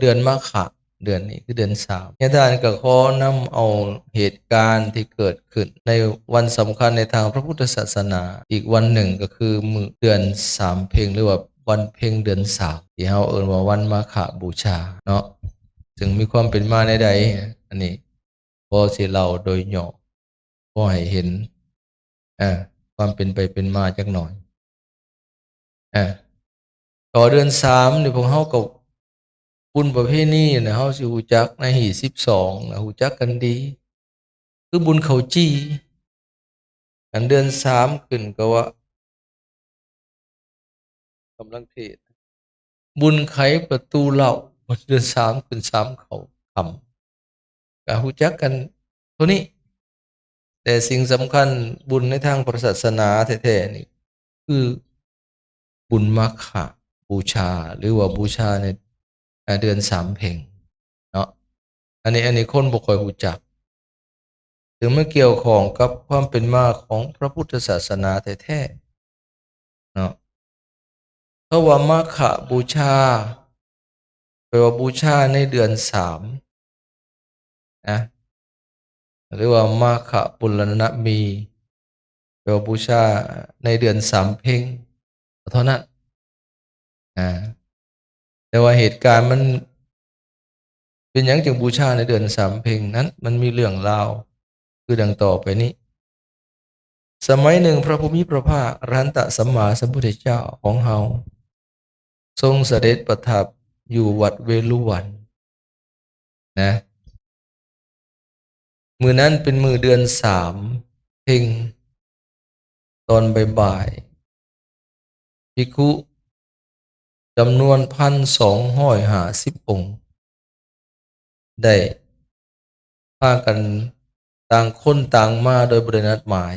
ເດືອນມະຂະ ເດືອນນີ້ຄືເດືອນສາມ. ຍາທ່ານກໍຂໍນຳເອົາເຫດການທີ່ເກີດຂຶ້ນໃນວັນສຳຄັນໃນທາງພະພຸດທະສາສະໜາອີກວັນໜຶ່ງ ກໍຄືມື້ເດືອນສາມເພັງ ຫຼືວ່າວັນເພັງເດືອນສາມ ທີ່ເຮົາເອີ້ນວ່າວັນມະຂະບູຊາເນາະ ເຊິ່ງມີຄວາມເປັນມາແນວໃດ ອັນນີ້ພໍຊິເລົ່າໂດຍຫຍໍ້ ພໍໃຫ້ເຫັນ ອາ ຄວາມເປັນໄປເປັນມາຈັກໜ່ອຍ. ອາ ຕໍ່ເດືອນສາມນີ້ ພວກເຮົາກໍ ບຸນປະເພນີນະ ເຮົາຊິຮູ້ຈັກໃນຮີດສິບສອງນະ ຮູ້ຈັກກັນດີ ຄືບຸນເຂົ້າຈີ່. ອັນເດືອນສາມຂຶ້ນກໍວ່າ ກຳລັງເທດ ບຸນໄຂປະຕູເຫຼົ້າ ເດືອນສາມຂຶ້ນສາມເຂົ້າຄ່ຳ ກະຮູ້ຈັກກັນເທົ່ານີ້. ແຕ່ສິ່ງສຳຄັນ ບຸນໃນທາງພະສາສະໜາແທ້ໆນີ້ ຄືບຸນມາຄະບູຊາ ຫຼືວ່າບູຊາໃນ ອາ ເດືອນສາມເພັງເນາະ. ອັນນີ້ ອັນນີ້ຄົນບໍ່ຄ່ອຍຮູ້ຈັກ ເຊິ່ງມັນກ່ຽວຂ້ອງກັບຄວາມເປັນມາຂອງພະພຸດທະສາສະໜາແທ້ໆເນາະ. ເພາະວ່າມາຄະບູຊາ ແປວ່າບູຊາໃນເດືອນສາມນະ ຫຼື ວ່າມາຄະປຸລະນະມີ ແປວ່າບູຊາໃນເດືອນສາມເພັງເທົ່ານັ້ນ. ອາ ແຕ່ວ່າເຫດການມັນເປັນຫຍັງຈຶ່ງບູຊາໃນເດືອນສາມເພັງນັ້ນ ມັນມີເລື່ອງລາວຄືດັ່ງຕໍ່ໄປນີ້. ສະໄໝໜຶ່ງ ພະຜູ້ມີພະພາກ ອະລະຫັນຕະສຳມາສຳພຸດທະເຈົ້າຂອງເຮົາ ຊົງສະເດັດປະທັບຢູ່ວັດເວລຸວັນນະ. ມື້ນັ້ນເປັນມື້ເດືອນສາມເພັງ ຕອນບ່າຍໆ ພິກຂຸຈຳນວນພັນສອງຮ້ອຍຫ້າສິບອົງ ໄດ້ພາກັນຕ່າງຄົນຕ່າງມາໂດຍບໍ່ໄດ້ນັດໝາຍ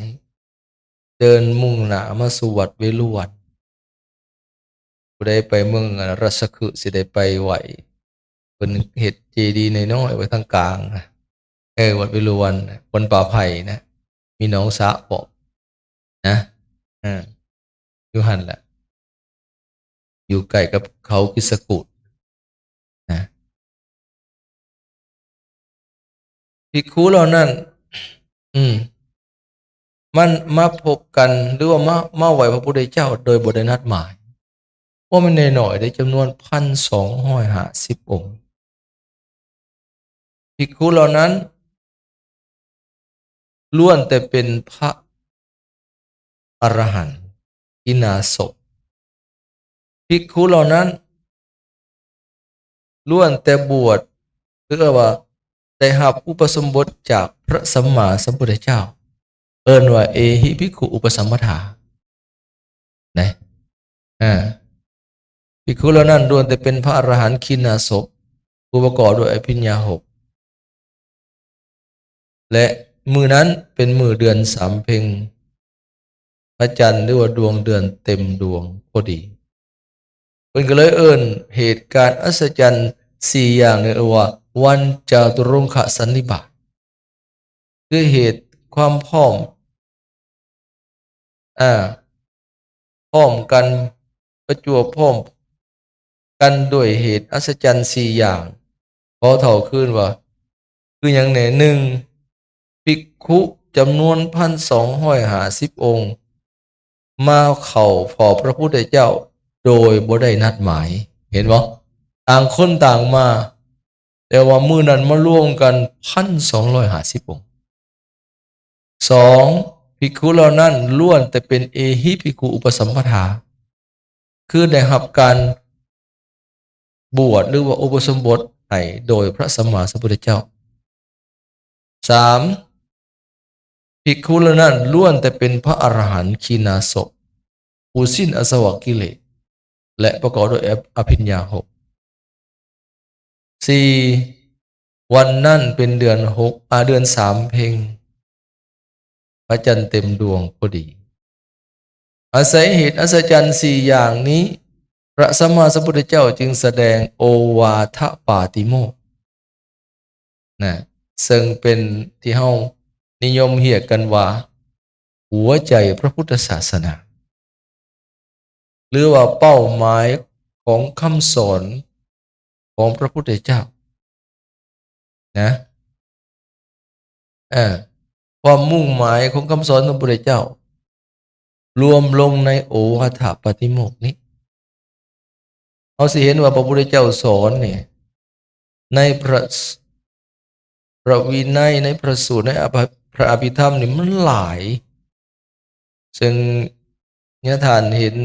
ເດີນມຸ່ງໜ້າມາສູ່ວັດເວລຸວັນ. ຜູ້ໃດໄປເມືອງ ອາ ລາຊະຄຶ ຊິໄດ້ໄປໄຫວ້ ເພິ່ນເຮັດເຈດີນ້ອຍໆໄວ້ທາງກາງນະ ເອີ ວັດເວລຸວັນ ວັນປ່າໄຜ່ນະ ມີໜອງສະພ້ອມນະ ເອີ ຢູ່ຫັ້ນແຫຼະ ຢູ່ໃກ້ກັບເຂົາຄິດສະກູດນະ. ພິກຂຸເຫຼົ່ານັ້ນ ອືມ ມັນມາພົບກັນ ຫຼືວ່າມາ ມາໄຫວ້ພະພຸດທະເຈົ້າໂດຍບໍ່ໄດ້ນັດໝາຍ ບໍ່ແມ່ນນ້ອຍໆເດ້ ຈຳນວນພັນສອງຮ້ອຍຫ້າສິບອົງ. ພິກຂຸເຫຼົ່ານັ້ນລ້ວນແຕ່ເປັນພະອະລະຫັນ ຄີນາສົບ. ພິກຂຸເຫຼົ່ານັ້ນລ້ວນແຕ່ບວດ ຫຼືວ່າໄດ້ຮັບອຸປະສົມບົດຈາກພະສຳມາສຳພຸດທະເຈົ້າ ເອີ້ນວ່າເອຫິພິກຂຸອຸປະສຳມະທາ ນະ ອາ ພິກຂຸເຫຼົ່ານັ້ນລ້ວນແຕ່ເປັນພະອະລະຫັນຄີນາສົບ ຜູ້ປະກອບດ້ວຍອະພິນຍາຫົກ ແລະ ມື້ນັ້ນເປັນມື້ເດືອນສາມເພັງ ພະຈັນ ຫຼືວ່າດວງເດືອນເຕັມດວງພໍດີ. ເພິ່ນກໍເລີຍເອີ້ນເຫດການອັດສະຈັນສີ່ຢ່າງນີ້ວ່າ ວັນຈະຕຸລົງຄະສັນນິບາດ ຄືເຫດຄວາມພ້ອມ ອາ ພ້ອມກັນ ປະຈວບພ້ອມກັນດ້ວຍເຫດອັດສະຈັນສີ່ຢ່າງ. ຂໍເທົ່າຄືນວ່າ ຄືຫຍັງແດ່? ໜຶ່ງ ພິກຂຸຈຳນວນພັນສອງຮ້ອຍຫ້າສິບອົງ ມາເຂົ້າເຝົ້າພະພຸດທະເຈົ້າໂດຍບໍ່ໄດ້ນັດໝາຍ. ເຫັນບໍ່? ຕ່າງຄົນຕ່າງມາ ແຕ່ວ່າມື້ນັ້ນມາລວມກັນພັນສອງຮ້ອຍຫ້າສິບອົງ. ສອງ ພິກຂຸເຫຼົ່ານັ້ນລ້ວນແຕ່ເປັນເອຫິພິກຂຸອຸປະສຳປະທາ ຄືໄດ້ຮັບການບວດ ຫຼືວ່າອຸປະສົມບົດໃຫ້ໂດຍພະສຳມາສຳພຸດທະເຈົ້າ. ສາມ ພິກຂຸເຫຼົ່ານັ້ນລ້ວນແຕ່ເປັນພະອະລະຫັນຄີນາສົບ ຜູ້ສິ້ນອາສະວະກິເລດ ແລະ ປະກອບດ້ວຍອະ ອະພິນຍາຫົກ. ສີ່ ວັນນັ້ນເປັນເດືອນຫົກ ອາ ເດືອນສາມເພັງ ພະຈັນເຕັມດວງພໍດີ. ອາໄສເຫດອັດສະຈັນສີ່ຢ່າງນີ້ ພະສຳມາສຳພຸດທະເຈົ້າຈຶ່ງສະແດງໂອວາທະປາຕິໂມກ ນະ ເຊິ່ງເປັນທີ່ເຮົານິຍົມຮຽກກັນວ່າ ຫົວໃຈພະພຸດທະສາສະໜາ ຫຼືວ່າເປົ້າໝາຍຂອງຄຳສອນ ຂອງພະພຸດທະເຈົ້ານະ. ເອີ ຄວາມມຸ່ງໝາຍຂອງຄຳສອນຂອງພະພຸດທະເຈົ້າ ລວມລົງໃນໂອວາທະປາຕິໂມກນີ້. ເຮົາຊິເຫັນວ່າພະພຸດທະເຈົ້າສອນນີ້ ໃນພະ ພະວິໄນ ໃນພະສູດ ໃນອະ ພະອະພິທຳນີ້ມັນຫຼາຍ ເຊິ່ງຍາທ່ານເຫັນ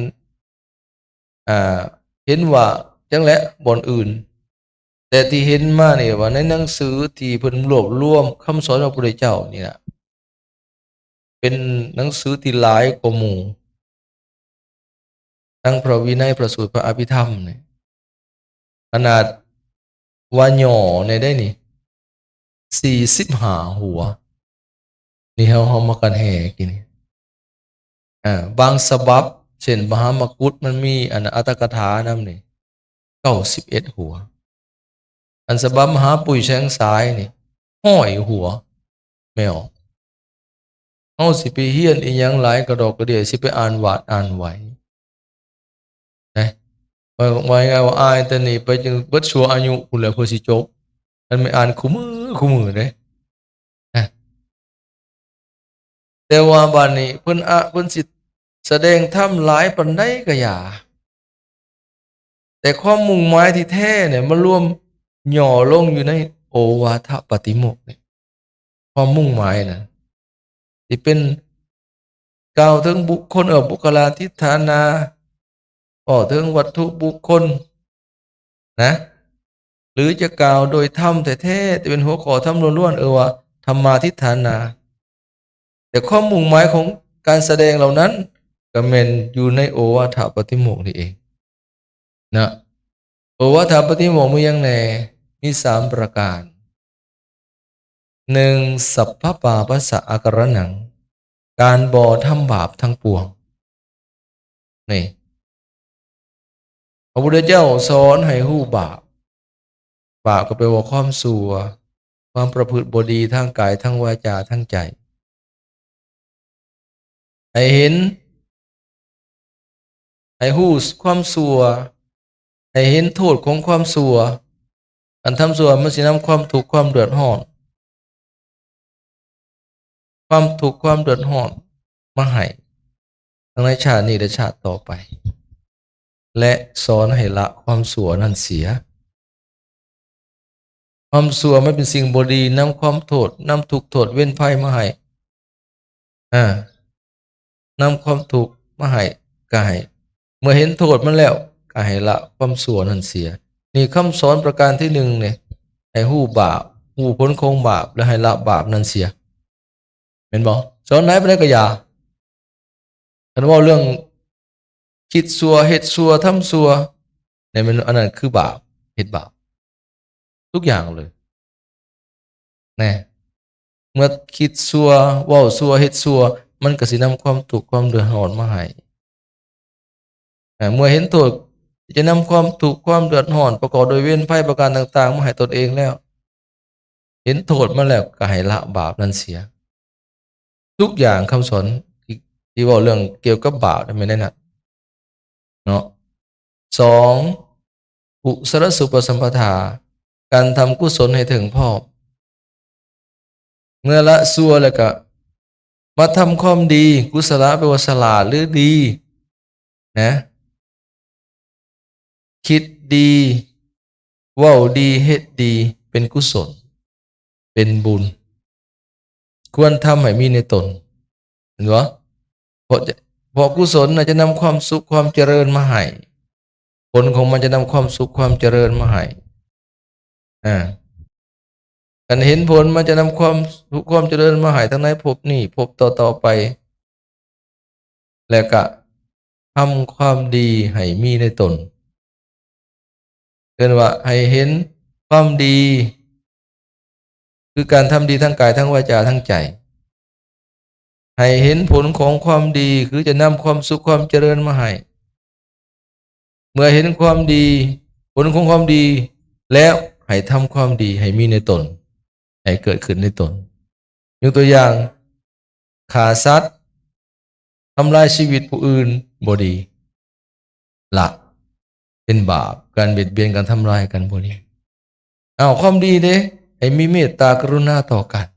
ອ່າ ເຫັນວ່າຈັ່ງແຫຼະບ່ອນອື່ນ ແຕ່ທີ່ເຫັນມານີ້ວ່າໃນໜັງສືທີ່ເພິ່ນລວບລວມຄຳສອນຂອງພະພຸດທະເຈົ້ານີ້ນະ ເປັນໜັງສືທີ່ຫຼາຍກວ່າໝູ່ ທັງພະວິໄນ ພະສູດ ພະອະພິທຳນີ້ ຂະໜາດວ່າຫຍໍ້ແດ່ໄດ໋ນີ້ ສີ່ສິບຫ້າຫົວ ນີ້ເຮົາ ເຮົາມາກັນແຫ່ກິນນີ້ ອ່າ ບາງສະບັບ ເຊັ່ນ ມະຫາມະກຸດ ມັນມີອັນອັດຕະກະຖານຳນີ້ ເກົ້າສິບເອັດຫົວ ອັນສະບັບມະຫາປຸ້ຍແສງສາຍນີ້ ຮ້ອຍຫົວ ແມ່ນບໍ່? ເຮົາຊິໄປຮຽນອີ່ຫຍັງຫຼາຍກະດອກກະເດຍ ຊິໄປອ່ານຫວາດອ່ານໄຫວນະ ວ່າ ວ່າງ່າຍໆວ່າອ່ານແຕ່ນີ້ໄປຈຶ່ງເບິດຊົ່ວອາຍຸພຸ້ນແຫຼະ ເພື່ອຊິຈົບ ຄັນແມ່ນອ່ານຄູ່ມື້ ຄູ່ມື້ເດ້. ແຕ່ວ່າບາດນີ້ເພິ່ນອະ ເພິ່ນຊິສະແດງທຳຫຼາຍປານໃດກະຢ່າ ແຕ່ຄວາມມຸ່ງໝາຍທີ່ແທ້ນີ້ມາລວມຫຍໍ້ລົງຢູ່ໃນໂອວາທະປາຕິໂມກນີ້ ຄວາມມຸ່ງໝາຍນະ ທີ່ເປັນ ກ່າວເຖິງບຸກຄົນ ເອີ ບຸກຄະລາທິດຖານາ ເວົ້າເຖິງວັດຖຸບຸກຄົນນະ ຫຼືຈະກ່າວໂດຍທຳແທ້ໆ ທີ່ເປັນຫົວຂໍ້ທຳລ້ວນໆ ເອີ້ນວ່າທຳມາທິດຖານາ ແຕ່ຄວາມມຸ່ງໝາຍຂອງການສະແດງເຫຼົ່ານັ້ນ ກະແມ່ນຢູ່ໃນໂອວາທະປາຕິໂມກນີ້ເອງນະ. ໂອວາທະປາຕິໂມກມີຫຍັງແດ່? ມີສາມປະການ. ໜຶ່ງ ສັບພະປາປັດສະອາກາລະນັງ ການບໍ່ທຳບາບທັງປວງ. ນີ້ ພະພຸດທະເຈົ້າສອນໃຫ້ຮູ້ບາບ. ບາບກໍແປວ່າຄວາມຊົ່ວ, ຄວາມປະພຶດບໍ່ດີທາງກາຍ, ທາງວາຈາ, ທາງໃຈ. ໃຫ້ເຫັນ, ໃຫ້ຮູ້ຄວາມຊົ່ວ, ໃຫ້ເຫັນໂທດຂອງຄວາມຊົ່ວ. ການທຳຊົ່ວມັນຊິນຳຄວາມທຸກ, ຄວາມເດືອດຮ້ອນ, ຄວາມທຸກຄວາມເດືອດຮ້ອນມາໃຫ້ ທັງໃນຊາດນີ້ ແລະ ຊາດຕໍ່ໄປ ແລະ ສອນໃຫ້ລະຄວາມຊົ່ວນັ້ນເສຍ. ຄວາມຊົ່ວມັນເປັນສິ່ງບໍ່ດີ, ນຳຄວາມໂທດ, ນຳທຸກໂທດເວນໄພມາໃຫ້. ອາ ນຳຄວາມທຸກມາໃຫ້, ກະໃຫ້ ເມື່ອເຫັນໂທດມັນແລ້ວ ກະໃຫ້ລະຄວາມຊົ່ວນັ້ນເສຍ. ນີ້ຄຳສອນປະການທີໜຶ່ງນີ້ ໃຫ້ຮູ້ບາບ, ຮູ້ຜົນຂອງບາບ ແລະ ໃຫ້ລະບາບນັ້ນເສຍ. ແມ່ນບໍ່? ສອນຫຼາຍປານໃດກະຢ່າ. ຄັນເວົ້າເລື່ອງຄິດຊົ່ວ, ເຮັດຊົ່ວ, ທຳຊົ່ວ ນີ້ແມ່ນ ອັນນັ້ນຄືບາບ, ເຮັດບາບ ທຸກຢ່າງເລີຍ. ແນ່ ເມື່ອຄິດຊົ່ວ, ເວົ້າຊົ່ວ, ເຮັດຊົ່ວ ມັນກະຊິນຳຄວາມທຸກຄວາມເດືອດຮ້ອນມາໃຫ້. ເມື່ອເຫັນໂທດ ຈະນຳຄວາມທຸກຄວາມເດືອດຮ້ອນ ປະກອບດ້ວຍເວນໄພປະການຕ່າງໆມາໃຫ້ຕົນເອງແລ້ວ, ເຫັນໂທດມັນແລ້ວ ກະໃຫ້ລະບາບນັ້ນເສຍ. ທຸກຢ່າງຄຳສອນທີ່ ທີ່ເວົ້າເລື່ອງກ່ຽວກັບບາບນັ້ນແມ່ນແນວນັ້ນເນາະ. ສອງ ກຸສະລະສຸປະສຳປະທາ ການທຳກຸສົນໃຫ້ເຖິງພ້ອມ. ເມື່ອລະຊົ່ວແລ້ວກະມາທຳຄວາມດີ, ກຸສະລະແປວ່າສະຫຼາດ ຫຼື ດີນະ. ຄິດດີ, ເວົ້າດີ, ເຮັດດີ ເປັນກຸສົນ, ເປັນບຸນ, ຄວນທຳໃຫ້ມີໃນຕົນ. ເຫັນບໍ່? ເພາະ ເພາະກຸສົນນະຈະນຳຄວາມສຸກຄວາມຈະເລີນມາໃຫ້, ຜົນຂອງມັນຈະນຳຄວາມສຸກຄວາມຈະເລີນມາໃຫ້. ອາ ຄັນເຫັນຜົນມັນຈະນຳຄວາມສຸກຄວາມຈະເລີນມາໃຫ້ທັງໃນພົບນີ້ ພົບຕໍ່ໆໄປ. ແລະກະທຳຄວາມດີໃຫ້ມີໃນຕົນ. ເອີ້ນວ່າໃຫ້ເຫັນຄວາມດີ ຄືການທຳດີທາງກາຍ, ທາງວາຈາ, ທາງໃຈ. ໃຫ້ເຫັນຜົນຂອງຄວາມດີ ຄືຈະນຳຄວາມສຸກຄວາມຈະເລີນມາໃຫ້. ເມື່ອເຫັນຄວາມດີ, ຜົນຂອງຄວາມດີແລ້ວ, ໃຫ້ທຳຄວາມດີໃຫ້ມີໃນຕົນ, ໃຫ້ເກີດຂຶ້ນໃນຕົນ. ຍົກຕົວຢ່າງ, ຂ້າສັດ, ທຳລາຍຊີວິດຜູ້ອື່ນບໍ່ດີ, ລະ, ເປັ ປັນບາບ, ການບຽດບຽນ, ການທຳລາຍກັນບໍ່ດີ. ເອົາ ຄວາມດີເດ້ ໃຫ້ມີເມດຕາກະລຸນາຕໍ່ກັນ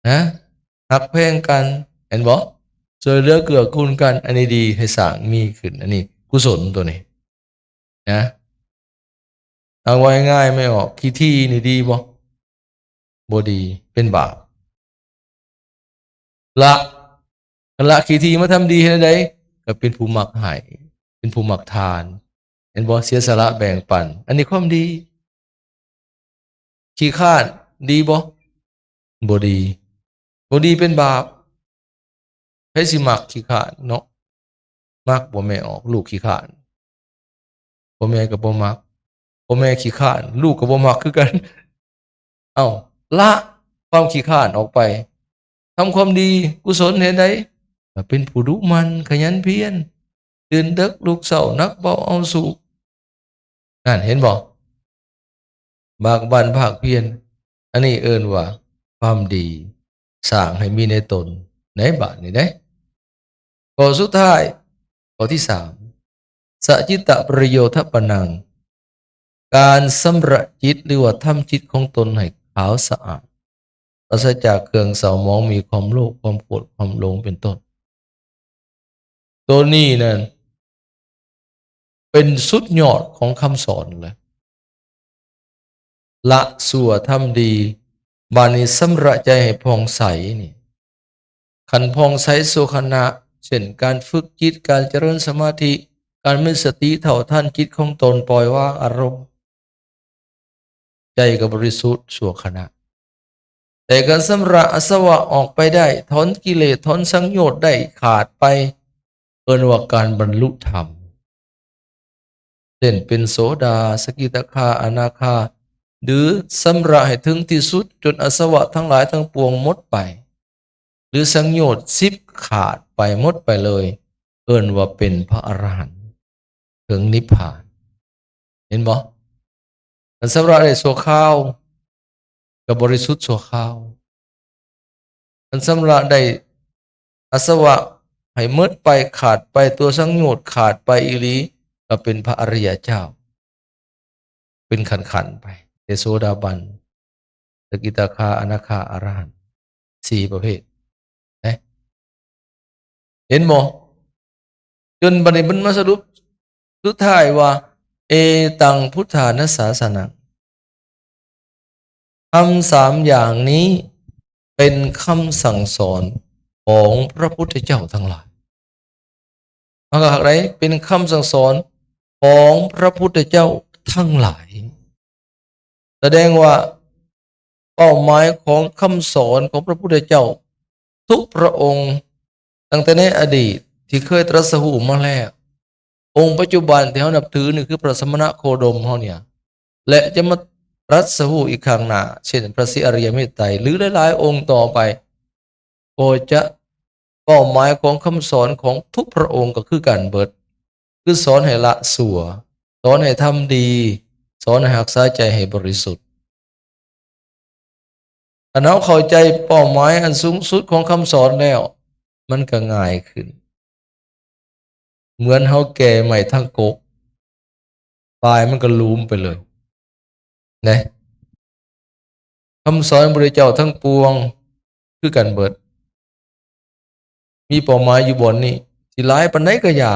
ນະ, ຮັກແພງກັນ ເຫັນບໍ່? ຊ່ວຍເຫຼືອເກື້ອກູນກັນ ອັນນີ້ດີ ໃຫ້ສ້າງມີຂຶ້ນ. ອັນນີ້ກຸສົນຕົວນີ້ນະ. ເອົາ ເວົ້າງ່າຍໆ ແມ່ອອກ ຂີ້ຖີ່ນີ້ດີບໍ່? ບໍ່ດີ ເປັນບາບ. ລະ ຄັນລະຂີ້ຖີ່ມາທຳດີເຮັດແນວໃດ? ກໍເປັນຜູ້ມັກໃຫ້ ເປັນຜູ້ມັກທານ ເຫັນບໍ່? ເສຍສະຫຼະແບ່ງປັນ ອັນນີ້ຄວາມດີ. ຂີ້ຄ້ານດີບໍ່? ບໍ່ດີ ບໍ່ດີ ເປັນບາບ. ໃຜຊິມັກຂີ້ຄ້ານເນາະ? ມັກບໍ່ແມ່ອອກ ລູກຂີ້ຄ້ານ? ພໍ່ແມ່ກໍບໍ່ມັກ. ພໍ່ແມ່ຂີ້ຄ້ານ ລູກກໍບໍ່ມັກຄືກັນ. ເອົ້າ ລະຄວາມຂີ້ຄ້ານອອກໄປ ທຳຄວາມດີ ກຸສົນເຮັດໃດ? ກໍເປັນຜູ້ດຸໝັ່ນ ຂະຫຍັນພຽນ ຕື່ນເດິກລຸກເຊົ້າ ໜັກເບົາເອົາສູ້. ນັ້ນ ເຫັນບໍ່? ບາກບັ່ນພາກພຽນ ອັນນີ້ເອີ້ນວ່າຄວາມດີ ສ້າງໃຫ້ມີໃນຕົນ ໃນບາດນີ້ເດ້. ຂໍ້ສຸດທ້າຍ ຂໍ້ທີສາມ ສະຈິດຕະປະໂຍທະປະນັງ ການຊຳລະຈິດ ຫຼືວ່າທຳຈິດຂອງຕົນໃຫ້ຂາວສະອາດ ປາສະຈາກເຄື່ອງເສົ້າໝອງ ມີຄວາມໂລບ ຄວາມໂກດ ຄວາມຫຼົງ ເປັນຕົ້ນ. ໂຕນີ້ນັ້ນ ເປັນສຸດຍອດຂອງຄຳສອນເລີຍ. ລະຊົ່ວທຳດີ ບາດນີ້ຊຳລະໃຈໃຫ້ຜ່ອງໃສນີ້ ຄັນຜ່ອງໃສຊົ່ວຂະນະ ເຊັ່ນ ການຝຶກຈິດ ການຈະເລີນສະມາທິ ການມີສະຕິເທົ່າທັນຈິດຂອງຕົນ ປ່ອຍວາງອາລົມ ໃຈກໍບໍລິສຸດຊົ່ວຂະນະ. ແຕ່ການຊຳລະອາສະວະອອກໄປໄດ້ ຖອນກິເລດ ຖອນສັງໂຍດໄດ້ຂາດໄປ ເອີ້ນວ່າການບັນລຸທຳ ເຊັ່ນ ເປັນໂສດາ ສະກິດາຄາ ອະນາຄາ ຫຼື ຊຳລະໃຫ້ເຖິງທີ່ສຸດ ຈົນອາສະວະທັງຫຼາຍທັງປວງໝົດໄປ ຫຼື ສັງໂຍດສິບຂາດໄປ ໝົດໄປເລີຍ ເອີ້ນວ່າເປັນພະອະລະຫັນ ເຖິງນິບພານ. ເຫັນບໍ່? ຄັນຊຳລະໄດ້ຊົ່ວຄາວ ກໍບໍລິສຸດຊົ່ວຄາວ. ຄັນຊຳລະໄດ້ອາສະວະໃຫ້ໝົດໄປ ຂາດໄປ ຕົວສັງໂຍດຂາດໄປອີ່ຫຼີ ກໍເປັນພະອະລິຍະເຈົ້າ ເປັນຂັ້ນໆໄປ ແຕ່ໂສດາບັນ ສະກິດາຄາ ອະນາຄາ ອະລະຫັນ ສີ່ປະເພດນະ. ເຫັນບໍ່? ຈົນບັດນີ້ມັນມາສະຫຼຸບສຸດທ້າຍວ່າ ເອຕັງພຸດທານະສາສະນັງ ຄຳສາມຢ່າງນີ້ເປັນຄຳສັ່ງສອນຂອງພະພຸດທະເຈົ້າທັງຫຼາຍ. ມັນກໍຄັກໃດ ເປັນຄຳສັ່ງສອນຂອງພະພຸດທະເຈົ້າທັງຫຼາຍ. ສະແດງວ່າເປົ້າໝາຍຂອງຄຳສອນຂອງພະພຸດທະເຈົ້າທຸກພະອົງ ຕັ້ງແຕ່ໃນອະດີດທີ່ເຄີຍຕລັດສະຮູ້ມາແລ້ວ, ອົງປັດຈຸບັນທີ່ເຮົານັບຖືນີ້ຄືພະສະມະນະໂຄດົມເຮົານີ້ ແລະ ຈະມາຕລັດສະຮູ້ອີກຂ້າງໜ້າ ເຊັ່ນ ພະສີອະລິຍະເມດໄຕ ຫຼື ຫຼາຍໆອົງຕໍ່ໄປ ກໍຈະ ເປົ້າໝາຍຂອງຄຳສອນຂອງທຸກພະອົງກໍຄືກັນເບິດ ຄືສອນໃຫ້ລະຊົ່ວ, ສອນໃຫ້ທຳດີ, ສອນໃຫ້ຮັກສາໃຈໃຫ້ບໍລິສຸດ. ຄັນເຮົາເຂົ້າໃຈເປົ້າໝາຍອັນສູງສຸດຂອງຄຳສອນແລ້ວ ມັນກໍງ່າຍຂຶ້ນ. ເໝືອນເຮົາແກ່ໄມ້ທາງກົກ ປາຍມັນກໍຫຼຸມໄປເລີຍນະ. ຄຳສອນຂອງພະພຸດທະເຈົ້າທັງປວງຄືກັນເບິດ ມີເປົ້າໝາຍຢູ່ບ່ອນນີ້ ຊິຫຼາຍປານໃດກໍຢ່າ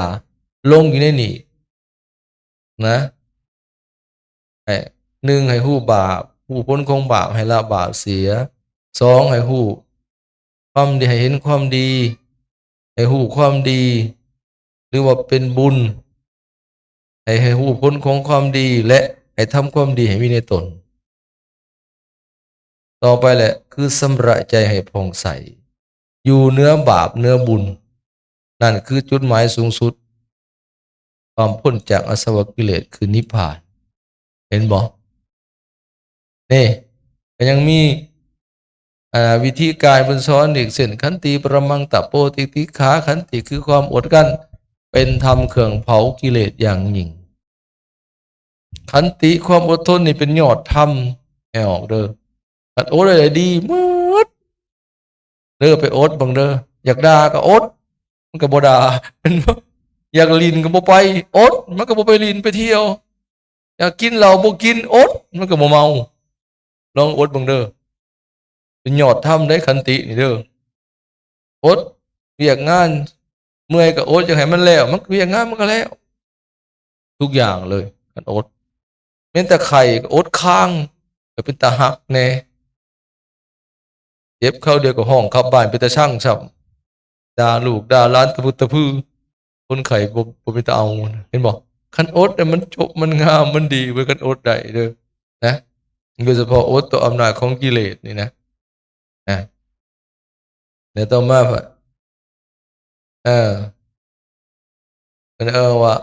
ລົງຢູ່ໃນນີ້ນະ. ໃຫ້ ໜຶ່ງ ໃຫ້ຮູ້ບາບ ຮູ້ຜົນຂອງບາບ ໃຫ້ລະບາບເສຍ. ສອງ ໃຫ້ຮູ້ຄວາມດີ ໃຫ້ເຫັນຄວາມດີ ໃຫ້ຮູ້ຄວາມດີ ຫຼືວ່າເປັນບຸນ ໃຫ້ ໃຫ້ຮູ້ຜົນຂອງຄວາມດີ ແລະ ໃຫ້ທຳຄວາມດີໃຫ້ມີໃນຕົນ. ຕໍ່ໄປແຫຼະ ຄືຊຳລະໃຈໃຫ້ຜ່ອງໃສ ຢູ່ເໜືອບາບເໜືອບຸນ. ນັ້ນຄືຈຸດໝາຍສູງສຸດ ຄວາມພົ້ນຈາກອາສະວະກິເລດ ຄືນິບພານ. ເຫັນບໍ່? ນີ້ ກໍຍັງມີ ອ່າ ວິທີກາຍເພິ່ນສອນອີກ ເຊັ່ນ ຂັນຕິປະລະມັງ ຕະໂປ ຕິຕິກຂາ. ຂັນຕິຄືຄວາມອົດກັ້ນ ເປັນທຳເຄື່ອງເຜົາກິເລດຢ່າງຍິ່ງ. ຂັນຕິ ຄວາມອົດທົນນີ້ເປັນຍອດທຳ ໃຫ້ອອກເດີ້. ຄັນອົດໄດ້ດີໝົດເດີ້ ໄປອົດເບິ່ງເດີ້. ຢາກດ່າກໍອົດ ມັນກໍບໍ່ດ່າ ແມ່ນບໍ່? ຢາກຫຼິ້ນກໍບໍ່ໄປ ອົດ ມັນກໍບໍ່ໄປຫຼິ້ນໄປທ່ຽວ. ຢາກກິນເຫຼົ້າບໍ່ກິນ ອົດ ມັນກໍບໍ່ເມົາ. ລອງອົດເບິ່ງເດີ. ເປັນຍອດທຳເດ້ ຂັນຕິນີ້ເດີ. ອົດ ວຽກງານເມື່ອຍກໍອົດ ຢາກໃຫ້ມັນແລ້ວ ມັນ ວຽກງານມັນກໍແລ້ວ ທຸກຢ່າງເລີຍ ຄັນອົດ. ແມ່ນແຕ່ໄຂ້ກໍອົດຄ້າງ ກໍເປັນຕາຮັກແດ່. ເຈັບຄາວດຽວກໍຮ້ອງຂັບບ້ານ ເປັນຕາຊັງຊ້ຳ. ດ່າລູກດ່າຫຼານຕະພຶດຕະພື ຄົນໄຂ້ບໍ່ ບໍ່ເປັນຕາເອົາ ເຫັນບໍ່? ຄັນອົດນະ ມັນຈົບ ມັນງາມ ມັນດີເວີຍ ຄັນອົດໄດ້ເດີ ນະ. ໂດຍສະເພາະອົດຕໍ່ອຳນາດຂອງກິເລດນີ້ນະ ນະ. ແລ້ວຕໍ່ມາ ເອີ ເພິ່ນເອີ້ນວ່າ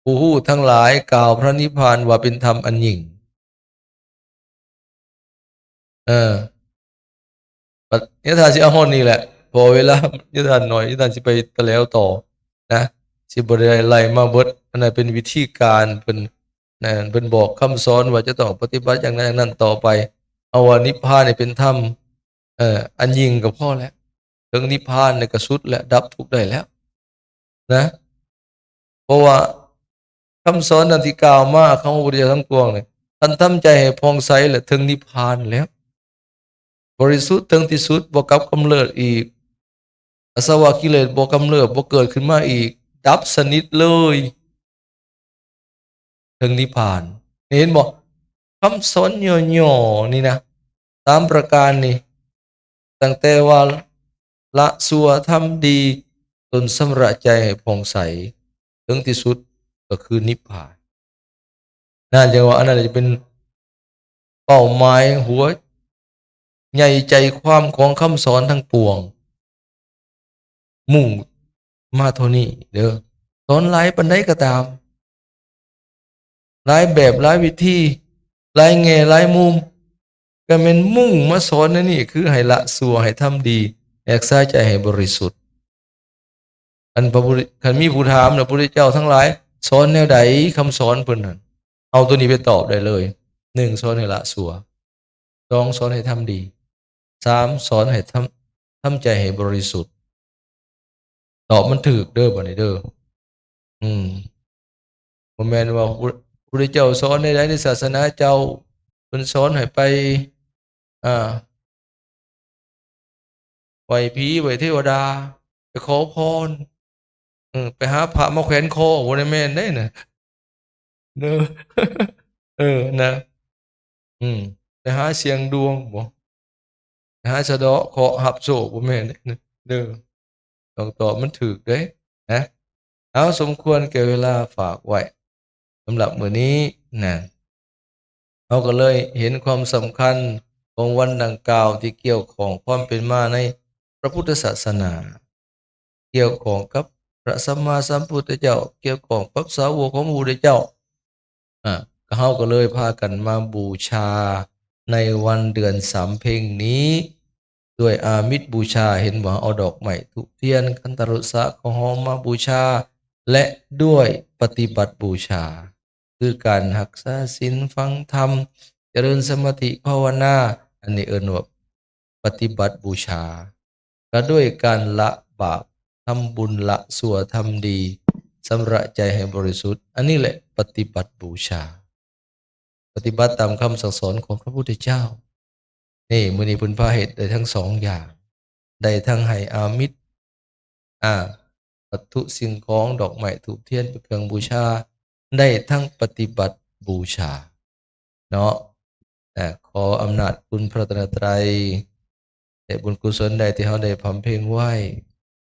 ຜູ້ຮູ້ທັງຫຼາຍກ່າວພະນິບພານວ່າເປັນທຳອັນຍິ່ງ. ເອີ ບັດຍາທ່ານຊິເອົາຮອດນີ້ແຫຼະ ເພາະເວລາຍາທ່ານໜ້ອຍ ຍາທ່ານຊິໄປຕະແຫຼວຕໍ່ນະ ຊິບໍ່ໄດ້ໄລ່ມາເບິດ. ອັນນັ້ນເປັນວິທີການເພິ່ນ ນັ້ນເພິ່ນບອກຄຳສອນວ່າຈະຕ້ອງປະຕິບັດຢ່າງນັ້ນຢ່າງນັ້ນຕໍ່ໄປ. ເອົາວ່ານິບພານນີ້ເປັນທຳ ເອີ ອັນຍິ່ງກໍພໍແລ້ວ. ເຖິງນິບພານນີ້ກໍສຸດແລ້ວ ດັບທຸກໄດ້ແລ້ວນະ. ເພາະວ່າຄຳສອນນັ້ນທີ່ກ່າວມາຂອງພະພຸດທະເຈົ້າທັງປວງນີ້ ທ່ານທຳໃຈໃຫ້ຜ່ອງໃສ ແລະ ເຖິງນິບພານແລ້ວ ບໍລິສຸດເຖິງທີ່ສຸດ ບໍ່ກັບກຳເນີດອີກ ອາສະວະກິເລດບໍ່ກຳເນີບ ບໍ່ເກີດຂຶ້ນມາອີກ ດັບສະໜິດເລີຍ ເຖິງນິບພານ. ເຫັນບໍ່? ຄຳສອນຫຍໍ້ໆນີ້ນະ ສາມປະການນີ້ ຕັ້ງແຕ່ວ່າລະຊົ່ວທຳດີ ຕົນຊຳລະໃຈໃຫ້ຜ່ອງໃສ ເຖິງທີ່ສຸດກໍຄືນິບພານ. ນັ້ນຈັ່ງວ່າອັນນັ້ນຈະເປັນເປົ້າໝາຍຫົວໃຫຍ່ໃຈຄວາມຂອງຄຳສອນທັງປວງ ມຸ່ງມາເທົ່ານີ້ເດີ. ສອນຫຼາຍປານໃດກໍຕາມ ຫຼາຍແບບ ຫຼາຍວິທີ ຫຼາຍແງ່ ຫຼາຍມຸມ ກໍແມ່ນມຸ່ງມາສອນໃນນີ້ ຄືໃຫ້ລະຊົ່ວ ໃຫ້ທຳດີ ແອກສາໃຈໃຫ້ບໍລິສຸດ. ອັນພະພຸດ ຄັນມີຜູ້ຖາມນະ ພຸດທະເຈົ້າທັງຫຼາຍສອນແນວໃດ? ຄຳສອນເພິ່ນນັ້ນ ເອົາໂຕນີ້ໄປຕອບໄດ້ເລີຍ. ໜຶ່ງ ສອນໃຫ້ລະຊົ່ວ. ສອງ ສອນໃຫ້ທຳດີ. ສາມ ສອນໃຫ້ທຳ ທຳໃຈໃຫ້ບໍລິສຸດ. ຕອບມັນຖືກເດີ ບັດນີ້ເດີ. ອືມ ບໍ່ແມ່ນວ່າ ພະພຸດທະເຈົ້າສອນໃດໆ ໃນສາສະໜາເຈົ້າ ເພິ່ນສອນໃຫ້ໄປ ອ່າ ໄຫວ້ຜີໄຫວ້ເທວະດາ ໄປຂໍພອນ ເອີ ໄປຫາພະມາແຂວນຄໍ ບໍ່ໄດ້ແມ່ນເດ້ນະ ເດີ. ເອີ ນະ ອືມ ໄປຫາສ່ຽງດວງບໍ? ໄປຫາສະເດາະເຄາະຮັບໂຊກ ບໍ່ແມ່ນເດ້ ເດີ. ຕ້ອງຕອບມັນຖືກເດ້ນະ. ເອົາ ສົມຄວນແກ່ເວລາ ຝາກໄວ້ສຳລັບມື້ນີ້ນະ. ເຮົາກໍເລີຍເຫັນຄວາມສຳຄັນຂອງວັນດັ່ງກ່າວ ທີ່ກ່ຽວຂ້ອງຄວາມເປັນມາໃນພະພຸດທະສາສະໜາ, ກ່ຽວຂ້ອງກັບພະສຳມາສຳພຸດທະເຈົ້າ, ກ່ຽວຂ້ອງກັບສາວົກຂອງພະພຸດທະເຈົ້າ. ອາ ເຮົາກໍເລີຍພາກັນມາບູຊາໃນວັນເດືອນສຳເພັງນີ້ ດ້ວຍອາມິດບູຊາ. ເຫັນບໍ່? ເອົາດອກໄມ້ ທູບທຽນ ຄັນທະຣະສະ ເຂົ້າຫອມມາບູຊາ ແລະ ດ້ວຍປະຕິບັດບູຊາ ຄືການຮັກສາສິນ, ຟັງທຳ, ຈະເລີນສະມາທິພາວະນາ. ອັນນີ້ເອີ້ນວ່າປະຕິບັດບູຊາ. ກະດ້ວຍການລະບາບ, ທຳບຸນ, ລະຊົ່ວ, ທຳດີ, ຊຳລະໃຈໃຫ້ບໍລິສຸດ. ອັນນີ້ແຫຼະປະຕິບັດບູຊາ. ປະຕິບັດຕາມຄຳສັ່ງສອນຂອງພະພຸດທະເຈົ້າ. ນີ້ ມື້ນີ້ເພິ່ນພາເຮັດໄດ້ທັງສອງຢ່າງ, ໄດ້ທັງໃຫ້ອາມິດ ອາ ວັດຖຸສິ່ງຂອງ, ດອກໄມ້, ທູບທຽນ ເປັນເຄື່ອງບູຊາ, ໄດ້ທັງປະຕິບັດບູຊາເນາະ. ອາ ຂໍອຳນາດຄຸນພະລັດຕະນະໄຕ ແລະ ບຸນກຸສົນໃດທີ່ເຮົາໄດ້ບຳເພັງໄວ້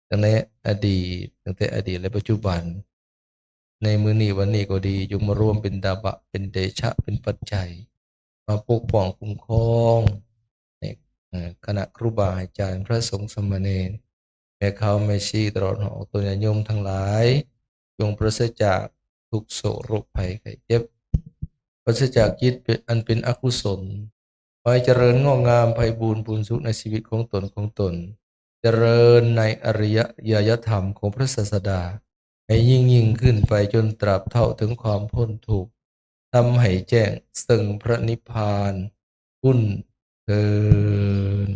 ຕັ້ງໃນອະດີດ, ຕັ້ງແຕ່ອະດີດ ແລະ ປັດຈຸບັນ, ໃນມື້ນີ້ວັນນີ້ກໍດີ, ຈົ່ງມາລວມເປັນຕະບະ, ເປັນເດຊະ, ເປັນປັດໄຈ ມາປົກປ້ອງຄຸ້ມຄອງໃຫ້ ເອີ ຄະນະຄູບາອາຈານ, ພະສົງສາມະເນນ, ແມ່ຂາວແມ່ຊີ, ຕະຫຼອດຮອດອອກຕົນຍາດໂຍມທັງຫຼາຍ, ຈົ່ງປາສະຈາກທຸກໂສກໂລກໄພໄຂ້ເຈັບ, ປາສະຈາກຈິດເປັນ ອັນເປັນອະກຸສົນ, ຂໍໃຫ້ຈະເລີນງອກງາມໄພບູນພູນສຸກໃນຊີວິດຂອງຕົນ, ຂອງຕົນ, ຈະເລີນໃນອະລິຍະຍະທຳຂອງພະສາສະດາ ໃຫ້ຍິ່ງໆຂຶ້ນໄປຈົນຕາບເທົ່າເຖິງຄວາມພົ້ນທຸກ, ທຳໃຫ້ແຈ້ງເຊິ່ງພະນິບພານພຸ້ນເທີ້ນ.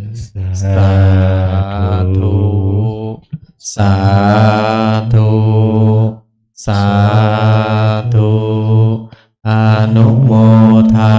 ສາທຸ ສາທຸ ສາທຸ. ສາທຸ ອະນຸໂມທາ